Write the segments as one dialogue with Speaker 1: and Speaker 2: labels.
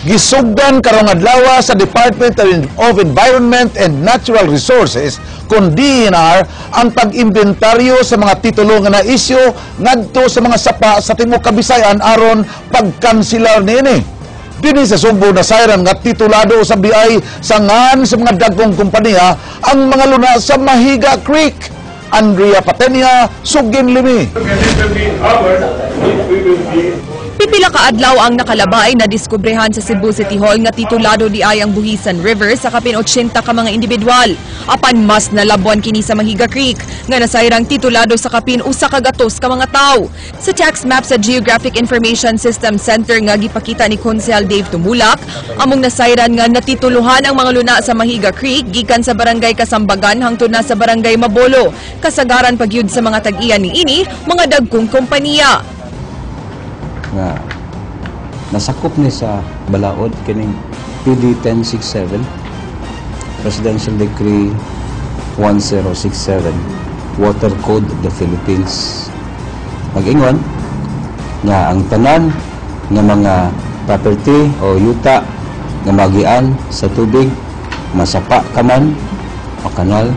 Speaker 1: Gisugdan karong adlaw sa Department of Environment and Natural Resources kon DENR ang pag-imbentaryo sa mga titulo nga na-isyu ngadto sa mga sapa sa Timok Kabisayan aron pagkanselar niini. Dinhi sa Sugbo, nasayran nga titulado sa BI sa ngan sa mga dagkong kompanya ang mga luna sa Mahiga Creek. Andrea Patenia, Sugin Limi.
Speaker 2: Pipila ka adlaw ang nakalabay na diskubrehan sa Cebu City Hall nga titulado di ay ang Buhisan River sa kapin 80 ka mga individual. Apan mas nalabwan kini sa Mahiga Creek nga nasayrang titulado sa kapin 100 ka mga tawo. Sa text map sa Geographic Information System Center nga gipakita ni Konsehal Dave Tumulak, among nasayran nga natituluhan ang mga luna sa Mahiga Creek gikan sa Barangay Kasambagan hangtod na sa Barangay Mabolo. Kasagaran pagyud sa mga tag-iya niini mga dagkong kompanya.
Speaker 3: Nga nasakop ni sa balaod kining PD 1067, Presidential Decree 1067, Water Code of the Philippines. Mag-ingon nga ang tanan nga mga property o yuta nga magian sa tubig, masapa ka man o kanal,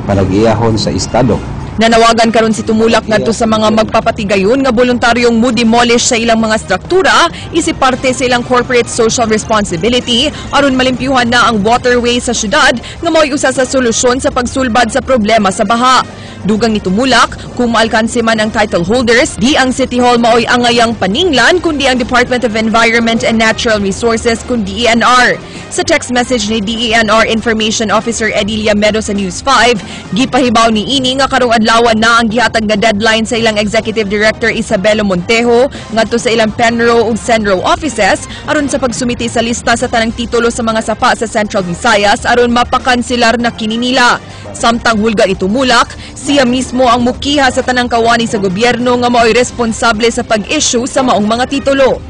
Speaker 3: panag-iyahon sa estado.
Speaker 2: Nanawagan karon si Tumulak ngadto sa mga magpapatigayon nga voluntaryong mo-demolish sa ilang mga struktura isip parte sa ilang corporate social responsibility aron malimpyuhan na ang waterway sa syudad nga mao'y usa sa solusyon sa pagsulbad sa problema sa baha. Dugang ni Tumulak, kung maalkanse man ang title holders, di ang City Hall mao'y angayang paninglan kundi ang Department of Environment and Natural Resources kun DENR. Sa text message ni DENR Information Officer Eddie Llamedo sa News 5, gipahibaw ni ini nga karong adlaw na ang gihatag nga deadline sa ilang Executive Director Isabelo Montejo ngadto sa ilang Penro ug Senro offices aron sa pagsumiti sa lista sa tanang titulo sa mga sapa sa Central Visayas aron mapakanselar na kini nila. Samtang hulga ni Tumulak, siya mismo ang mukiha sa tanang kawani sa gobyerno nga mao'y responsable sa pag-issue sa maong mga titulo.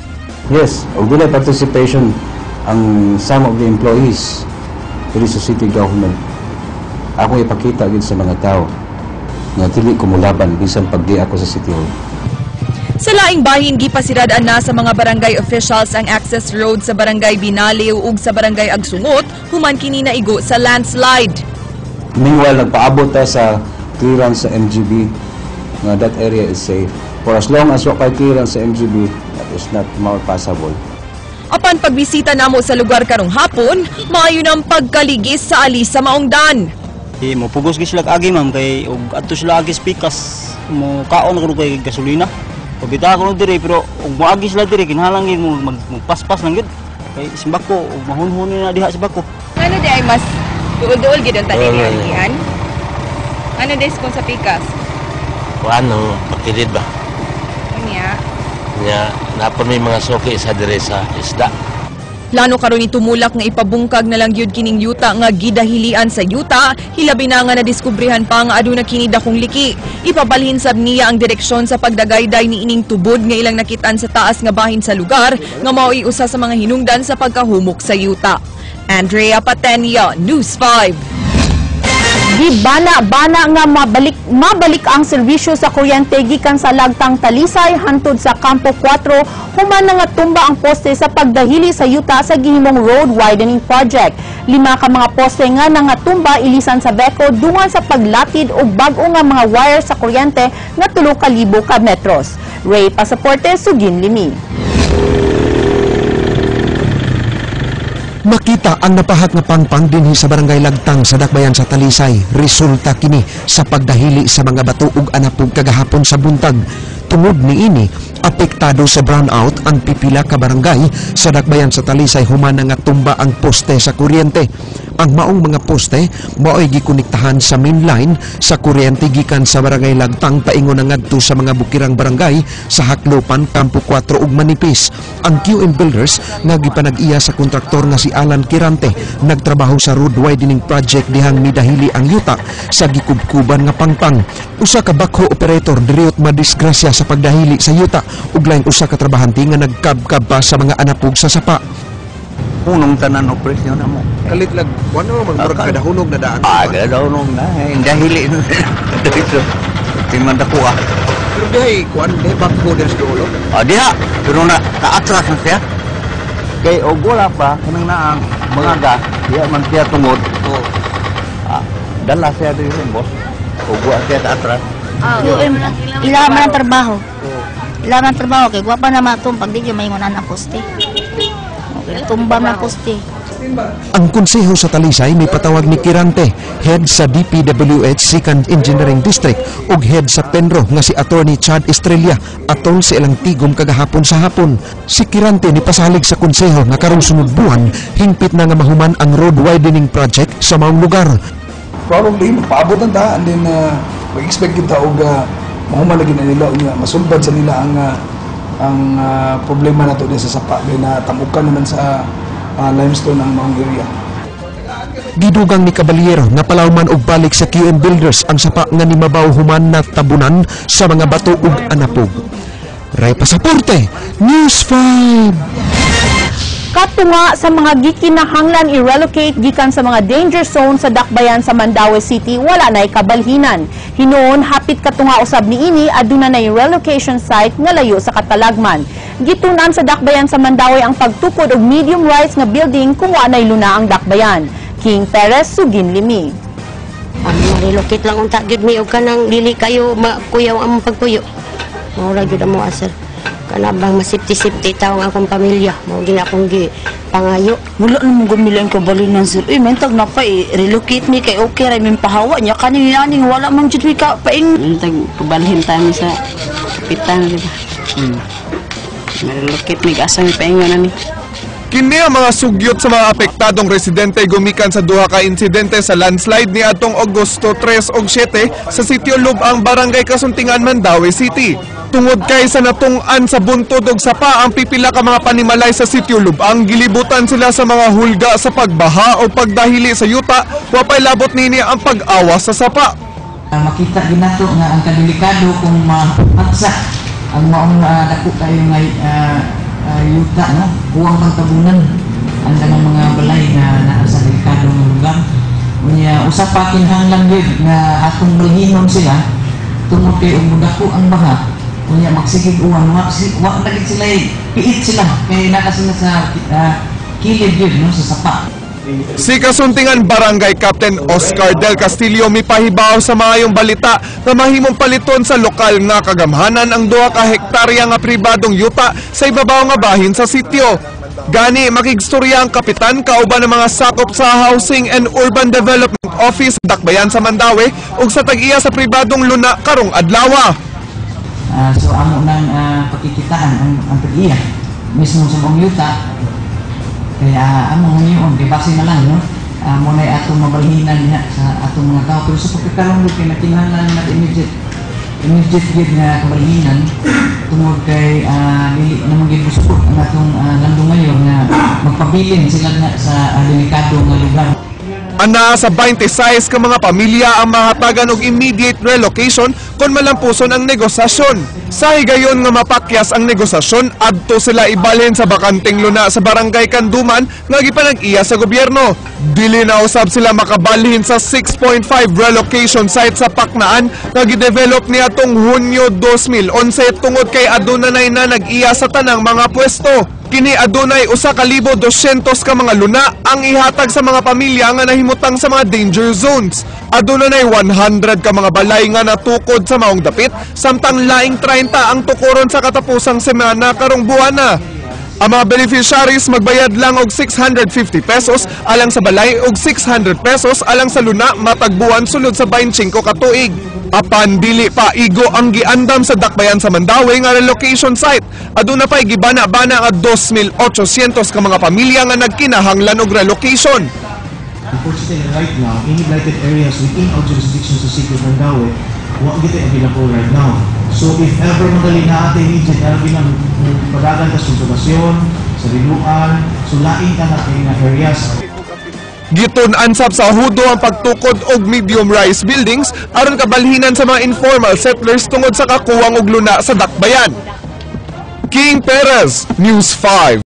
Speaker 3: Yes, og dunay participation ang some of the employees diri sa city government. Ako ipakita gid sa mga tao nga dili ko mulaban bisan pagdi ako sa City Hall.
Speaker 2: Sa laing bahin, gipasirad-an na sa mga barangay officials ang access road sa Barangay Binaliw ug sa Barangay Agsungot human kini naigo sa landslide.
Speaker 3: Meanwhile, nagpaabot ta sa clearance sa MGB nga that area is safe. For as long as wa kay clearance sa MGB, that is not more possible.
Speaker 2: Apan pagbisita namo sa lugar karong hapon, maayo ng pagkaligis sa ali sa maong dan.
Speaker 4: Eh, mo pugos gyud sila agi, ma'am, kay og adto sila agi sa pikas mo kaon kuno kay gasolina. Pabita ko diri, pero og moagi sila diri kinahanglan gyud mo magpaspas lang gyud. Kay simbako og mahunhun na diha sa bako.
Speaker 2: Ano di ay mas duol-duol gid ang tani ni agian? Ano des kung sa pikas?
Speaker 5: Kuan ang pakilid ba?
Speaker 2: Unya.
Speaker 5: Nya napon may mga suki sa dire sa isda.
Speaker 2: Plano karon ni Tumulak nga ipabungkag na lang gyud kining yuta nga gidahilian sa yuta, hilabi na nga nadiskubrehan pa nga aduna kini dakong liki. Ipabalhin sab niya ang direksyon sa pagdagayday ni ining tubod nga ilang nakitaan sa taas nga bahin sa lugar nga mao'y usa sa mga hinungdan sa pagkahumok sa yuta. Andrea Patenia, News 5.
Speaker 6: Gibana-bana nga mabalik mabalik ang serbisyo sa kuryente gikan sa Lagtang, Talisay hantod sa Campo 4 human nga tumba ang poste sa pagdahili sa yuta sa gihimong road widening project. Lima ka mga poste nga nangatumba ilisan sa VECO dungan sa paglatid og bag-o nga mga wire sa kuryente nga 3,000 ka metros. Ray Pasaporte, Sugin Limi.
Speaker 7: Makita ang napahak nga pangpang dinhi sa Barangay Lagtang sa Dakbayan sa Talisay. Resulta kini sa pagdahili sa mga bato ug anapog kagahapon sa buntag. Tungod niini, apektado sa brownout ang pipila ka barangay sa Dakbayan sa Talisay human nga tumba ang poste sa kuryente. Ang maong mga poste mao'y gikonektahan sa main line sa kuryente gikan sa Barangay Lagtang paingon na ngadto sa mga bukirang barangay sa Haklopan, Campo 4 ug Manipis. Ang QM Builders nga gipanag-iya sa kontraktor nga si Alan Kirante nagtrabaho sa road widening project dihang midahili ang yuta sa gikubkuban nga pangpang. Usa ka backhoe operator diriyot madisgrasya sa pagdahili sa yuta ug laing usa ka trabahante nga nagkabkab pa sa mga anapog sa sapa.
Speaker 8: Punong tanan operasyon na mo.
Speaker 7: Kalit lag kuno magmurag kadahunog na daan.
Speaker 8: Ah, kadahunong na. Eh, dahili na. Dito. Timanda ko ah.
Speaker 7: Pero dihay kuan dihay backhoe diri sa dulo.
Speaker 8: Ah, diha. Pero na, kaatras na siya. Kay og wala pa kanang naang mga ga, diya man siya tungod. Ah, dala siya diri, boss. Og wa siya sa atras.
Speaker 9: Yung ila man ang trabaho. Ila man ang trabaho kay wa pa na matumpag, di gyud maingon ang poste. Okay, tumba man ang poste.
Speaker 7: Ang konseho sa Talisay may patawag ni Kirante, head sa DPWH Second Engineering District ug head sa Penro nga si Attorney Chad Estrella atol sa ilang tigom kagahapon sa hapon. Si Kirante ni pasalig sa konseho nga karong sunod buwan hingpit na nga mahuman ang road widening project sa maong lugar.
Speaker 10: Probably magpaabot ang ta and then mag-expect kita og mahuman lagi na nila, unya masulbad sa nila ang problema nato din sa sapa kay na tamukan naman sa limestone ang maong area.
Speaker 7: Gidugang ni Caballero nga palawman og balik sa QM Builders ang sapa nga nimabaw human na tabunan sa mga bato ug anapog. Ray Pasaporte, News 5.
Speaker 6: Katunga sa mga gikinahanglan i-relocate gikan sa mga danger zone sa Dakbayan sa Mandaue City, wala na'y kabalhinan. Hinuon hapit katunga usab niini aduna nay relocation site nga layo sa katalagman. Gitun-an sa Dakbayan sa Mandaue ang pagtukod og medium rise nga building kung wa nay luna ang Dakbayan. King Perez, Suginlimi.
Speaker 11: Ang ma-relocate lang unta gyud mi og kanang dili kayo makuyaw ang pagpuyo. Mao ra gyud amo, sir. Kana bang masipti-sipti taw ang akong pamilya. Mao gina akong gi pangayo.
Speaker 12: Wala na mong gamilan kabalinan, sir. Eh, mentag na pa eh. Relocate mi kay okay ra min pahawa niya. Kaning yaning wala man jud mi ka paing.
Speaker 13: Mentag pabalhin ta mi sa kapitan, di ba? Ma-relocate mi, asa mi paingon ani?
Speaker 14: Kini ang mga sugyot sa mga apektadong residente gumikan sa duha ka insidente sa landslide ni atong Agosto 3 ug 7 sa sitio Lubang, Barangay Kasuntingan, Mandaue City. Tungod kay sa natung-an sa buntod og sapa ang pipila ka mga panimalay sa sitio Lubang, gilibutan sila sa mga hulga sa pagbaha o pagdahili sa yuta, wapay labot nini ang pag-awas sa sapa.
Speaker 15: Makita din nato nga ang kadelikado kung mahagsa ang maong dako kayo nga yuta, no, kuwang pagtabunan ang kanang mga balay nga naa sa delikado nga lugar. Unya usa pa, kinahanglan gyud nga atong balhinon sila tungod kay ug dako ang baha unya magsigig uwan, wa na gid sila, piit sila kay naa sila sa kilid gyud, no, sa sapa.
Speaker 14: Si Kasuntingan Barangay Captain Oscar Del Castillo mipahibaw sa maayong balita nga mahimong paliton sa lokal nga kagamhanan ang 2 ka hektarya nga pribadong yuta sa ibabaw nga bahin sa sitio. Gani makigstorya ang kapitan kauban ng mga sakop sa Housing and Urban Development Office Dakbayan sa Mandaue ug sa tag-iya sa pribadong luna karong adlaw.
Speaker 15: So amo nang pakikitaan ang tag-iya mismo sa maong yuta kaya amo ngayon kay base na lang, no, mo na atong mabalhinan niya sa atong mga tao, pero sa pagkakaroon kay nakinahanglan na immediate immediate gyud nga kabalhinan tungod kay dili naman gyud busukot ang atong landong mayor nga magpabilin sila na sa delikado nga lugar.
Speaker 14: Anaa sa 26 ka mga pamilya ang mahatagan og immediate relocation kung malampuson ang negosasyon. Sa higayon nga mapakyas ang negosasyon, adto sila ibalhin sa bakanteng luna sa Barangay Kanduman nga gipanag-iya sa gobyerno. Dili na usab sila makabalhin sa 6.5 relocation site sa Paknaan nga gidevelop niadtong Hunyo 2011 tungod kay aduna nay na nag-iya sa tanang mga pwesto. Kini adunay 1,200 ka mga luna ang ihatag sa mga pamilya nga nahimutang sa mga danger zones. Aduna nay 100 ka mga balay nga natukod sa maong dapit, samtang laing 30 ang tukoron sa katapusang semana karong buwana. Ang mga beneficiaries magbayad lang og 650 pesos alang sa balay ug 600 pesos alang sa luna matag buwan sulod sa 25 ka tuig. Apan dili pa igo ang giandam sa Dakbayan sa Mandaue nga relocation site. Aduna pa'y gibana-bana nga 2,800 ka mga pamilya nga nagkinahanglan og relocation.
Speaker 16: Unfortunately, right now, any blighted areas within our jurisdiction sa City of Mandaue, wa gyud available right now. So if ever madali na ate immediate, lagi nang padagan ka sa konservasyon, sa Liluan, so lain ka na kay nga areas.
Speaker 14: Gitun-an sab sa hudo ang pagtukod og medium rise buildings aron kabalhinan sa mga informal settlers tungod sa kakuwang og luna sa Dakbayan. King Perez, News 5.